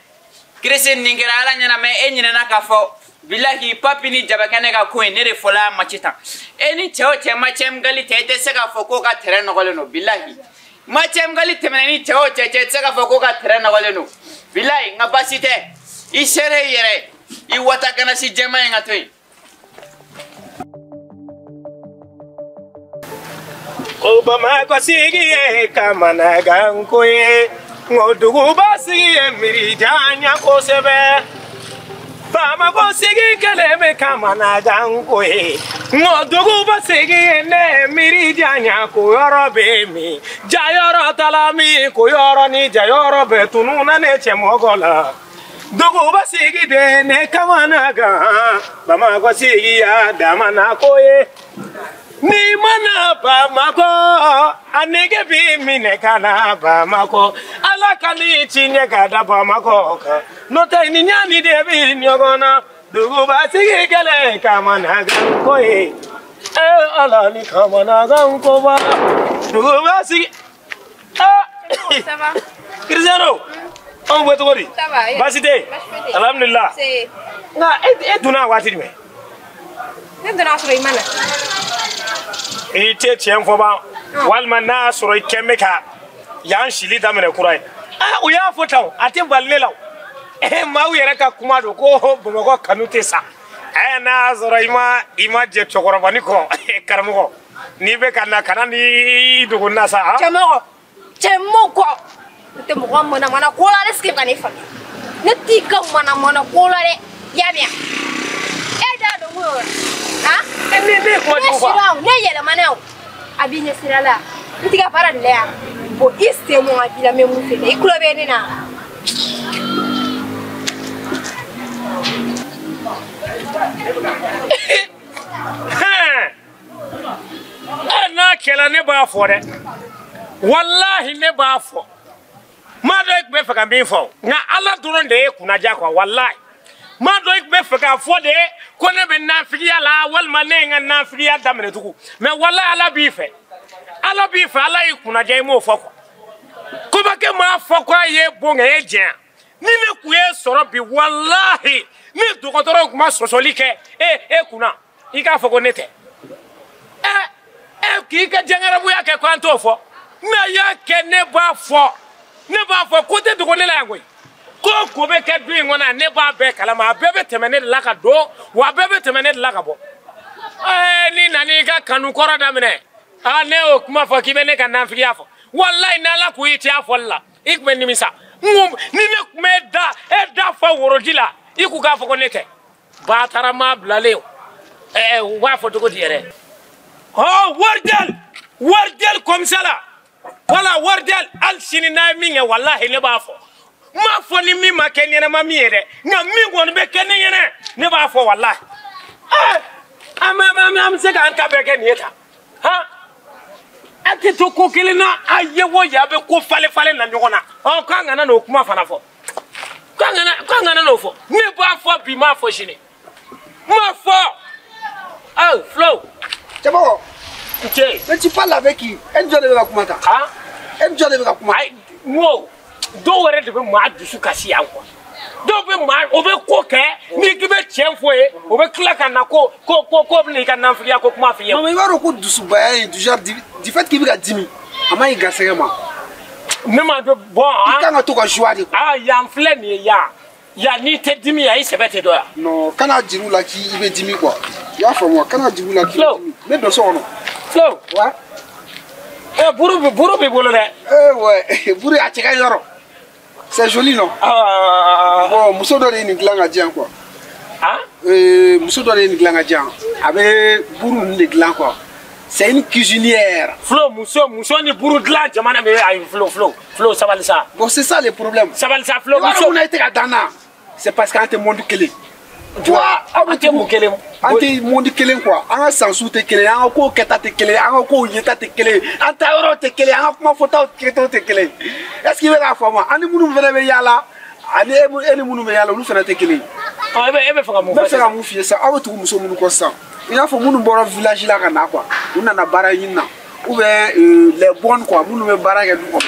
[SPEAKER 3] Kirisini nin kɛra Ala ɲɛna mais e ɲinɛna k'a fɔ bilahi papi ni jabakɛnɛ ka ko in ne de fɔla a match tan. E ni cɛ o cɛ match amical tɛ e tɛ se k'a fɔ k'o ka terrain nɔgɔlen don bilahi. Match amical tɛmɛna ni cɛ o cɛ cɛ tɛ se k'a fɔ k'o ka terrain nɔgɔlen don. Bilahi nka baasi tɛ. I sere i yɛrɛ i wata kana si jɛman in ka to yen.
[SPEAKER 5] Ko Bamakɔ sigi ye kamanaganko ye, nko duguba sigi ye miirijan kosɛbɛ. Bamakɔ sigi kɛlen bɛ kamanaganko ye, nko duguba sigi ye ne miirijan ko yɔrɔ bɛ min, jayɔrɔ t'a la min, ko yɔrɔ ni jayɔrɔ bɛ tununna ne cɛmɔgɔ la. Duguba sigi de ne kamanagan, Bamakɔ sigi y'a damana ko ye. Ni mana Bamakɔ, a nege b'i minɛ ka na Bamakɔ. Ala ka n'i ci ɲɛ ka da Bamakɔ kan. N'o tɛ ni ɲani de bɛ ɲɔgɔn na. Duguba sigi kɛlen kamanagan ko ye. Ala ni kamanagan ko ba. Duguba sigi. Ah!
[SPEAKER 8] Ça va?
[SPEAKER 5] Cristiano, anw bɛ cogo di?
[SPEAKER 8] Ça va.
[SPEAKER 5] Baasi tɛ yen? Alhamdulillah. Nka e donna waati jumɛn?
[SPEAKER 8] Ne donna sɔrɔ i ma na.
[SPEAKER 5] I tɛ tiɲɛ fɔ ban walima n'a y'a sɔrɔ i kɛn bɛ ka yan sili daminɛ kura ye. Aa u y'a fɔ tan o, a tɛ bali ne la o. Maaw yɛrɛ ka kuma don ko Bamakɔ kanu tɛ sa. N'a y'a sɔrɔ i ma jɛ cɛkɔrɔbanin kɔ karamɔgɔ n'i bɛ ka na kana n'i dogo n na sa.
[SPEAKER 8] Cɛmɔgɔ cɛmɔgɔ ne tɛ mɔgɔ manamana ko la dɛ, est-ce que ka ne faamuya? Ne t'i ka manamana ko la dɛ, i y'a mɛn? E t'a dɔn ko yɔrɔ. Ne sira o, ne yɛlɛmana o, a b'i ɲɛ sira la, n t'i ka baara de la yan. Bon i sen mɔn a b'i la n bɛ mun fɛ i tulo bɛ ne na.
[SPEAKER 5] N'a kɛla ne b'a fɔ dɛ, walahi ne b'a fɔ. Maa dɔ i tun bɛ fɛ ka min fɔ nka Ala dɔrɔn de ye kunnaja quoi walahi. Maa dɔ i tun bɛ fɛ k'a fɔ de ko ne bɛ nafigiya la walima ne ye n ka nafigiya daminɛ tugun mais walahi Ala b'i fɛ. Ala b'i fɛ, Ala y'i kunnaja i m'o fɔ quoi. Kobakɛ m'a fɔ k'a ye bon kɛ e jɛn. Ni ne kun ye sɔrɔ bi walahi ni dɔgɔtɔrɔw tun ma sɔsɔli kɛ e kunna i k'a fɔ ko ne tɛ. K'i ka jɛngɛrɛbuya kɛ k'an t'o fɔ. N'a y'a kɛ ne b'a fɔ. Ne b'a fɔ ko tɛ dogo ne la yan koyi. Ko ko bɛ kɛ du in kɔnɔ ne b'a bɛɛ kalama, a bɛɛ bɛ tɛmɛ ne de la ka don wa a bɛɛ bɛ tɛmɛ ne de la ka bɔ. N'i nana i ka kanu kɔrɔ daminɛ, ne y'o kuma fɔ k'i bɛ ne ka nafigiya fɔ. Walayi n'Ala ko i tɛ a fɔli la, i tun bɛ nimisa. Ni ne tun bɛ da e da fɔ woroji la, i k'u k'a fɔ ko ne tɛ. Batarama bilalen o. U b'a fɔ cogo di yɛrɛ? Warijɛli warijɛli comme ça la. Wala warijɛli hali sini n'a ye min kɛ walahi ne b'a fɔ. N m'a fɔ ni min ma kɛ ɲɛnama min ye dɛ, nka min kɔni bɛ kɛ ne ɲɛnɛ ne b'a fɔ walahi. An bɛ se k'an ta bɛɛ kɛ nin ye tan. Han? A tɛ to ko kelen na, a ye o ye a bɛ ko falen falen na ɲɔgɔn na. K'an kana n'o kuma fana fɔ. K'an kana n'o fɔ. Ne b'a fɔ bi n b'a fɔ sini. N b'a fɔ. Flo.
[SPEAKER 7] Cɛmɔgɔ.
[SPEAKER 5] Cɛ.
[SPEAKER 7] Mais tu parles avec qui? E ni jɔn de bɛ ka kuma tan?
[SPEAKER 5] Han?
[SPEAKER 7] E ni jɔn de bɛ ka kuma?
[SPEAKER 5] Ayi, n ko dɔw yɛrɛ de bɛ maa dusu kasi yan quoi. Dɔw bɛ maa o bɛ ko kɛ n'i k'i bɛ tiɲɛ fɔ ye o bɛ tila ka na ko bɛna i ka nafigiya ko kuma f'i ye.
[SPEAKER 7] Non mais i b'a dɔn ko dusubaya ye du genre du fait k'i bɛ ka dimi a ma ɲi garisɛgɛ ma.
[SPEAKER 5] Ne ma dɔn bon.
[SPEAKER 7] I kan ka to ka joie de quoi.
[SPEAKER 5] Yan filɛ nin ye yan. Yan n'i tɛ dimi yan i sɛbɛ tɛ dɔn yan.
[SPEAKER 7] Non kana jir'u la k'i bɛ dimi quoi. I y'a faamu wa kana jir'u la k'i bɛ dimi. Ne don so kɔnɔ.
[SPEAKER 5] Flo.
[SPEAKER 7] Ouais.
[SPEAKER 5] Buru b'i bolo dɛ.
[SPEAKER 7] Ouais, buru a cɛ ka ɲi yɔrɔ. C'est joli non? Bon muso dɔ de ye nin dilan ka di yan quoi. Muso dɔ de ye nin dilan ka di yan. A bɛ buru ninnu de dilan quoi. C'est une cuisinière.
[SPEAKER 5] Flo muso ni buru dilan jamana bɛ ayi Flo sabali sa.
[SPEAKER 7] Bon c'est ça le problème.
[SPEAKER 5] Sabali sa Flo
[SPEAKER 7] muso. I b'a dɔn mun na i tɛ ka dan na? C'est parce qu'an tɛ monde kelen. Tu vois aw bɛ
[SPEAKER 5] tɛ mun kelen.
[SPEAKER 7] An tɛ monde kelen quoi. An ka sansu tɛ kelen, an ka kow kɛta tɛ kelen, an ka kow yeta tɛ kelen, an taayɔrɔw tɛ kelen, an ka kuma fɔtaw kɛtaw tɛ kelen. Est-ce que i bɛ k'a faamu? An ni minnu fana bɛ yaala ani e ni minnu bɛ yaala olu fana tɛ kelen.
[SPEAKER 5] E bɛ fɛ ka mun fɔ?
[SPEAKER 7] N bɛ fɛ ka mun f'i ye sisan, aw bɛ tugu muso minnu kɔ sisan. I n'a fɔ minnu bɔra village la ka na quoi, u nana baara ɲini na, ou bien les bonnes quoi, minnu bɛ baara kɛ du kɔnɔ,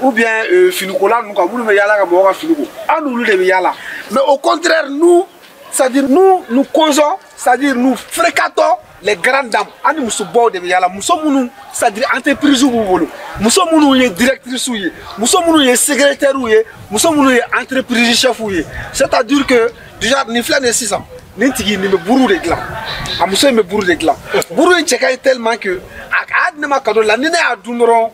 [SPEAKER 7] ou bien finikola ninnu quoi, minnu bɛ yaala ka mɔgɔw ka fini ko, an n'olu de bɛ yaala. Mais au contraire, nous, c'est-à-dire nous, nous causons, c'est-à-dire nous fréquentons les grandes dames. An ni musobaw de bɛ yaala, muso minnu, c'est-à-dire entreprise b'u bolo, muso minnu ye directrice ye, muso minnu ye secrétaire ye, muso minnu ye entreprise chef ye. C'est-à-dire que déjà nin filɛ nin ye sisan, nin tigi nin bɛ buru de dilan, a muso in bɛ buru de dilan, buru in cɛ ka ɲi tellement que a y'a di ne ma cadeau la, ni ne y'a dun dɔrɔn,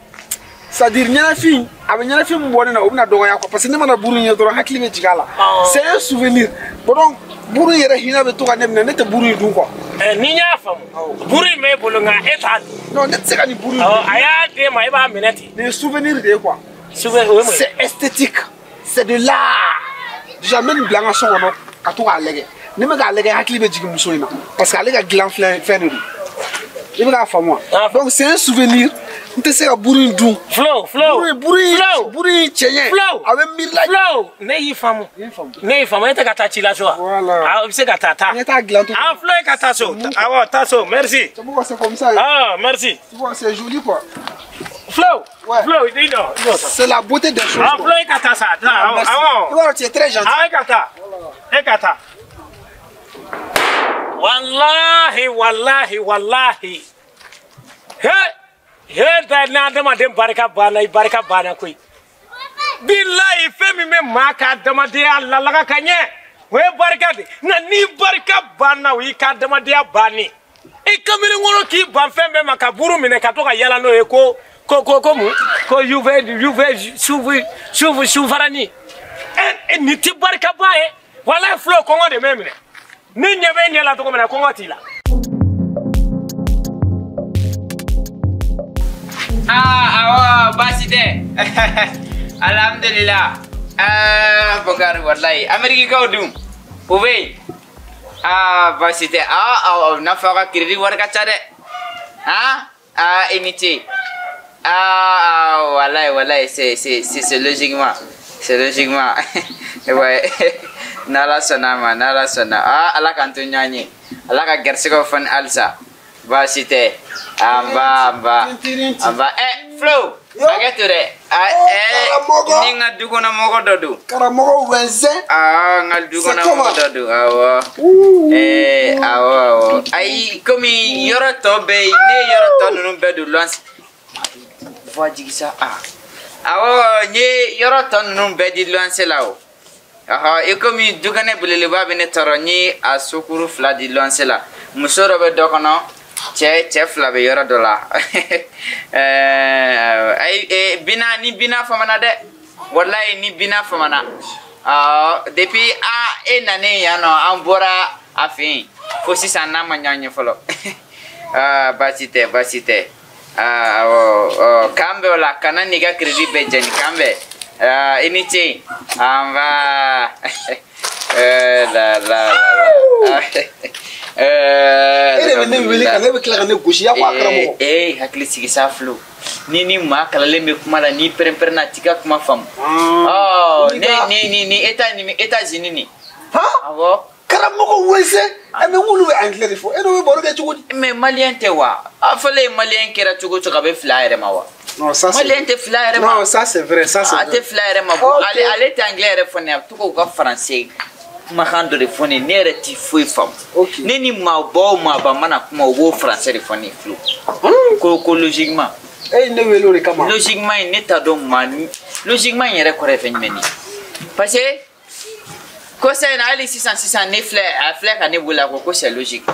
[SPEAKER 7] c'est-à-dire ɲɛnafin, a bɛ ɲɛnafin min bɔ ne na, o bɛna dɔgɔya quoi, parce que ne mana buru in ye dɔrɔn hakili bɛ jigin a la. C'est un souvenir. Bon donc buru in yɛrɛ hinɛ bɛ to ka ne minɛ, ne tɛ buru in dun quoi.
[SPEAKER 5] Ni n y'a faamu, buru in b'e bolo nka e t'a dun.
[SPEAKER 7] Non, ne tɛ se ka nin buru in dun.
[SPEAKER 5] A y'a d'e ma, e b'a minɛ ten.
[SPEAKER 7] Nin ye souvenir de ye quoi.
[SPEAKER 5] Souvenir, o ye mun ye?
[SPEAKER 7] C'est esthétique, c'est de l'art. Déjà n bɛ nin bila n ka so kɔnɔ ka to k'a lajɛ. Ni n bɛ k'a lajɛ, hakili bɛ jigin muso in na parce que ale ka dilan filɛ fɛn de don. I bɛ k'a faamu wa? Donc c'est un souvenir. N tɛ se ka buru in dun.
[SPEAKER 5] Flo, Flo,
[SPEAKER 7] buru in cɛ ɲɛ.
[SPEAKER 5] Flo,
[SPEAKER 7] a bɛ miiri la.
[SPEAKER 5] Flo, ne y'i faamu. Ne y'i faamu, e tɛ ka taa ci la so wa?
[SPEAKER 7] Voilà.
[SPEAKER 5] Ah, i bɛ se ka taa taa.
[SPEAKER 7] Ne t'a dilan to.
[SPEAKER 5] Ah, Flo, e ka taa so. Awɔ, taa so, merci.
[SPEAKER 7] C'est pourquoi c'est comme ça.
[SPEAKER 5] Ah, merci.
[SPEAKER 7] Tu vois, c'est joli quoi.
[SPEAKER 5] Flo,
[SPEAKER 7] ouais.
[SPEAKER 5] Flo, i jɔ, i jɔ.
[SPEAKER 7] C'est la beauté des choses.
[SPEAKER 5] Ah, Flo, e ka taa sa.
[SPEAKER 7] Merci.
[SPEAKER 5] Awɔ.
[SPEAKER 7] I b'a dɔn, tu es très gentil.
[SPEAKER 5] Ah, e ka taa. E ka taa. Wallahi, wallahi, wallahi. He, he da ni adamaden barika banna, i barika banna koyi. Bilayi, fɛn min bɛ maa ka adamadenya lalaga ka ɲɛ, o ye barika de. Nka ni barika banna, o y'i ka adamadenya bannen. I kamalenkɔrɔ k'i ban fɛn bɛɛ ma ka buru minɛ ka to ka yala n'o ye ko ko ko ko mun ko yuve yuve sufu sufu sufarani. Ɛ nin ti barikaba ye. Walayi Flo, kɔngɔ de bɛ minɛ. Ni ɲɛ bɛ ɲɛ la cogo min na, kɔngɔ t'i la.
[SPEAKER 3] Ah, awɔ, baasi tɛ. Alhamdulillah. Ah, Bokar, wallahi. Amérique dun, o bɛ yen. Ah, baasi tɛ. Ah, awɔ, n'a fɔ aw ka crédit wari ka ca dɛ. Han? Ah, i ni ce. Ah, wallahi, wallahi, c'est logiquement. C'est logiquement. Ouais. N'Ala sɔnna a ma, n'Ala sɔnna. Ah, Ala k'an to ɲɔgɔn ye. Ala ka garisigɛw fɔ ni halisa. Baasi tɛ. An ba, an ba. An ba. Eh, Flo, hakɛ to dɛ.
[SPEAKER 7] Karamɔgɔ.
[SPEAKER 3] Ni n ka du kɔnɔ mɔgɔ dɔ don.
[SPEAKER 7] Karamɔgɔ wɛnzɛn.
[SPEAKER 3] Awɔ, n ka du kɔnɔ mɔgɔ dɔ don, awɔ. Awɔ, awɔ. Ayi, komi yɔrɔ tɔ bɛɛ, ne ye yɔrɔ tɔ ninnu bɛɛ don luwanse. Fɔ jigi sa, ah. Awɔ, n ye yɔrɔ tɔ ninnu bɛɛ di luwanse la o. Ɔhɔ, i komi dukɛnɛ belebeleba bɛ ne tɔɔrɔ, n ye a sokuru 2 di luwanse la. Muso dɔ bɛ dɔ kɔnɔ, cɛ 2 bɛ yɔrɔ dɔ la. Ayi, bina ni bina famana dɛ. Walayi ni bina famana. Awɔ, depuis a e nanen yan nɔ, an bɔra a fɛ yen fo sisan n'a ma ɲɔgɔn ye fɔlɔ. Aa, baasi tɛ, baasi tɛ. Aa, awɔ, k'an bɛn o la, kana n'i ka crédit bɛɛ jɛni, k'an bɛn. I ni ce. An ba. La la la.
[SPEAKER 7] E de bɛ ne wele ka ne bɛ tila ka ne gosi, ya ko a karamɔgɔ.
[SPEAKER 3] Ee, hakili sigi sa Flo. Ni maa kalanlen bɛ kuma la, n'i pɛrɛn-pɛrɛnna, a t'i ka kuma faamu. Ɔ, ne ni États-Unis nin.
[SPEAKER 7] Han?
[SPEAKER 3] Awɔ.
[SPEAKER 7] Karamɔgɔ wɛnzɛn, mais n'olu bɛ anglais de fɔ, e n'o bɛ baro kɛ cogo di?
[SPEAKER 3] Mais malien tɛ wa? A fɔlen ye malien kɛra cogo o cogo, a bɛ fili a yɛrɛ ma wa?
[SPEAKER 7] Non, ça c'est.
[SPEAKER 3] Malien tɛ fili a yɛrɛ ma.
[SPEAKER 7] Non, ça c'est vrai, ça c'est vrai.
[SPEAKER 3] A tɛ fili a yɛrɛ ma. Ale ale tɛ anglais yɛrɛ fɔ ne ye, a bɛ to k'u ka français kumakan dɔ de fɔ ne ye, ne yɛrɛ ti foyi faamu. Ne ni maaba o maaba mana kuma, u b'o français de fɔ ne ye Flo. Ko logiquement.
[SPEAKER 7] E ye ne wele o de kama.
[SPEAKER 3] Logiquement in ne t'a dɔn maa ni logiquement in yɛrɛ kɔrɔ ye fɛn jumɛn de ye? Parce que kɔsa in na hali sisan sisan ne filɛ, a filɛ ka ne wele, a ko c'est logique.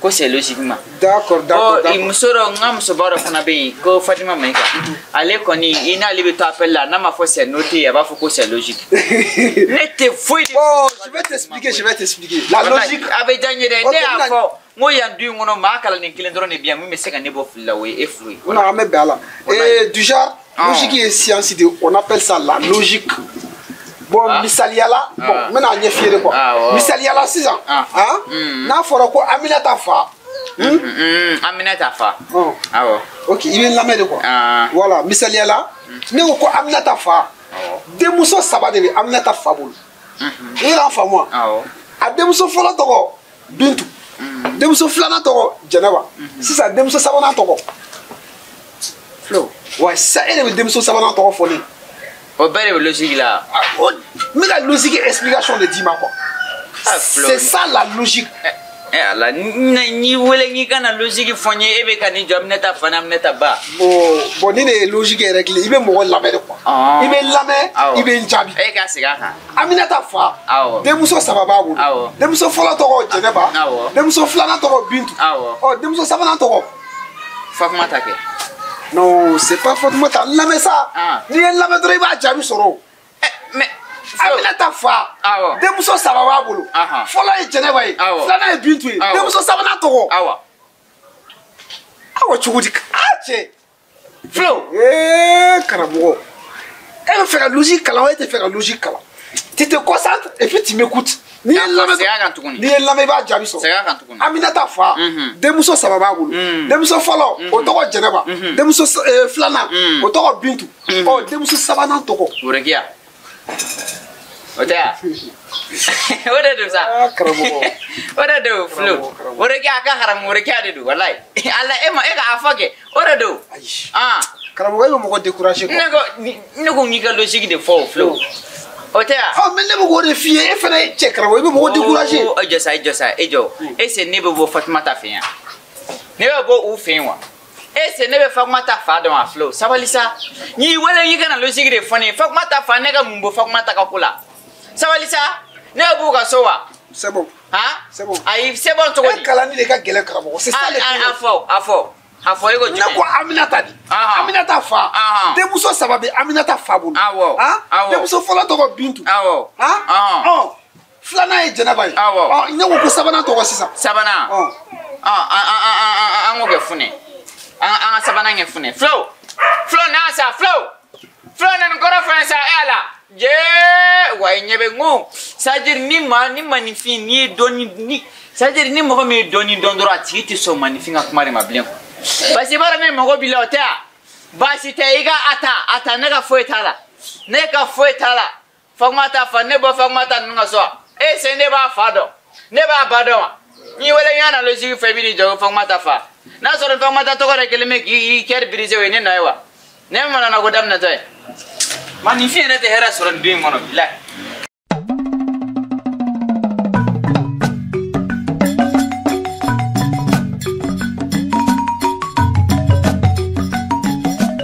[SPEAKER 3] Ko c'est logiquement.
[SPEAKER 7] D'accord, d'accord, d'accord.
[SPEAKER 3] Muso dɔ, n ka musoba dɔ fana bɛ yen ko Fatima Mayiga. Ale kɔni, i n'ale bɛ to appel la, n'a ma fɔ c'est noté, a b'a fɔ ko c'est logique. Ne tɛ foyi de.
[SPEAKER 7] Bon, je vais t'expliquer, je vais t'expliquer. La logique.
[SPEAKER 3] A bɛ diya n ye dɛ, ne y'a fɔ n ko yan du in kɔnɔ maa kalannen kelen dɔrɔn de bɛ yan min bɛ se ka ne bɔ fili la, o ye e Flo ye.
[SPEAKER 7] Non, an bɛ bɛn a la. Et du genre, logique ye science de, on appelle ça la logique. Bon, misaliyala, bon, n bɛna ɲɛf'i ye de quoi. Misaliyala sisan, n'a fɔra ko Aminata fa.
[SPEAKER 3] Aminata fa. Awɔ.
[SPEAKER 7] Ok, i bɛ n lamɛn de quoi. Voilà, misaliyala, ne ko ko Aminata fa. Denmuso 3 de bɛ Aminata fa bolo. I y'a faamu wa?
[SPEAKER 3] Awɔ.
[SPEAKER 7] A denmuso fɔlɔ tɔgɔ Bintu. Denmuso filanan tɔgɔ Jɛnɛba. Sisan denmuso sabanan tɔgɔ. Flo. Wa sisan e de bɛ denmuso sabanan tɔgɔ fɔ ne ye.
[SPEAKER 3] O bɛɛ de bɛ logique la.
[SPEAKER 7] N bɛ ka logique explication de d'i ma quoi. C'est ça la logique.
[SPEAKER 3] Eh ala n'i wele n'i kana logique fɔ n ye e bɛ ka nin jɔ Aminata fa ni Aminata ba.
[SPEAKER 7] Bon ni ne ye logique yɛrɛ kile i bɛ mɔgɔ lamɛn de quoi. I bɛ lamɛn i bɛ n jaabi.
[SPEAKER 3] E ka segin a kan.
[SPEAKER 7] Aminata fa. Denmuso saba b'a bolo. Denmuso fɔlɔ tɔgɔ Jɛnɛba. Denmuso filanan tɔgɔ Bintu. Ɔ denmuso sabanan tɔgɔ.
[SPEAKER 3] Fatumata kɛ.
[SPEAKER 7] Non, c'est pas Fatumata. Lamɛn sa. N'i ye lamɛn dɔrɔn i b'a jaabi sɔrɔ.
[SPEAKER 3] Mais.
[SPEAKER 7] Aminata fa. Denmuso saba b'a bolo. Fɔlɔ ye Jɛnɛba ye. Filanan ye Bintu ye. Denmuso sabanan tɔgɔ. Awɔ cogo di? A cɛ.
[SPEAKER 3] Flo.
[SPEAKER 7] Ee karamɔgɔ. E bɛ fɛ ka logique kalan wa e tɛ fɛ ka logique kalan? Tu te concentres et puis tu m'écoutes. N'i ye lamɛn n'i ye lamɛn i b'a jaabi sɔrɔ.
[SPEAKER 3] Segin a kan tuguni.
[SPEAKER 7] Aminata fa. Denmuso saba b'a bolo. Denmuso fɔlɔ o tɔgɔ Jɛnɛba. Denmuso filanan o tɔgɔ Bintu. Ɔ denmuso sabanan tɔgɔ.
[SPEAKER 3] Worokiya. O tɛ wa? O de don sa.
[SPEAKER 7] Karamɔgɔ.
[SPEAKER 3] O de don Flo. Worokiya a ka haramu worokiya de don walayi. Ala e ma e ka a fɔ kɛ o de don.
[SPEAKER 7] Ayi. Karamɔgɔ e bɛ mɔgɔ décourager quoi.
[SPEAKER 3] Ne ko n k'i ka logique de fɔ o Flo. O tɛ wa?
[SPEAKER 7] Ɔ mais ne bɛ k'o de f'i ye e fana ye cɛ karamɔgɔ i bɛ mɔgɔ décourager.
[SPEAKER 3] E jɔ sa e jɔ sa e jɔ. Est-ce que ne bɛ bɔ Fatumata fɛ yan? Ne bɛ bɔ u fɛ yen wa? Est-ce que ne bɛ Fatumata fa dɔn wa Flo? Sabali sa. N'i wele i kana logique de fɔ ne ye. Fatumata fa ne ka mun bɔ Fatumata ka ko la? Sabali sa. Ne bɛ b'u ka so wa?
[SPEAKER 7] C'est bon.
[SPEAKER 3] Han?
[SPEAKER 7] C'est bon.
[SPEAKER 3] Ayi c'est bon cogo di?
[SPEAKER 7] E kalanni de ka gɛlɛn karamɔgɔ. C'est ça le problème.
[SPEAKER 3] A fɔ a fɔ. A fɔ e ko jumɛn?
[SPEAKER 7] Ne ko Aminata de. Aminata fa. Denmuso saba bɛ Aminata fa bolo.
[SPEAKER 3] Awɔ. Awɔ.
[SPEAKER 7] Denmuso fɔlɔ tɔgɔ Bintu.
[SPEAKER 3] Awɔ.
[SPEAKER 7] Ɔ filanan ye Jɛnɛba ye.
[SPEAKER 3] Awɔ.
[SPEAKER 7] Ɔ ne ko ko sabanan tɔgɔ sisan.
[SPEAKER 3] Sabanan.
[SPEAKER 7] Ɔ.
[SPEAKER 3] An k'o kɛ Funɛ. An ka sabanan kɛ Funɛ. Flo. Flo na sa Flo. Flo na nin kɔrɔ fɛn sa e ala. Jee wa i ɲɛ bɛ n ko c'est à dire ni maa ni maninfin n'i ye dɔɔni ni c'est à dire ni mɔgɔ min ye dɔɔni dɔn dɔrɔn a tigi tɛ sɔn maninfin ka kuma de ma bilen quoi. Parce que i b'a dɔn ne mago b'i la o tɛ wa? Baasi tɛ i ka a ta ne ka foyi t'a la. Ne ka foyi t'a la. Fatumata fa ne bɔ Fatumata ninnu ka so wa? E se ne b'a fa dɔn. Ne b'a ba dɔn wa? N'i wele n y'a na logique fɛ i bɛ n'i jɔ ko Fatumata fa. N'a sɔrɔ Fatumata tɔgɔ yɛrɛ kelen bɛ k'i cœur brisé o ye ne nɔ ye wa? Ne mana na ko daminɛtɔ ye. Maninfin yɛrɛ tɛ hɛrɛ sɔrɔ nin du in kɔnɔ bilahi.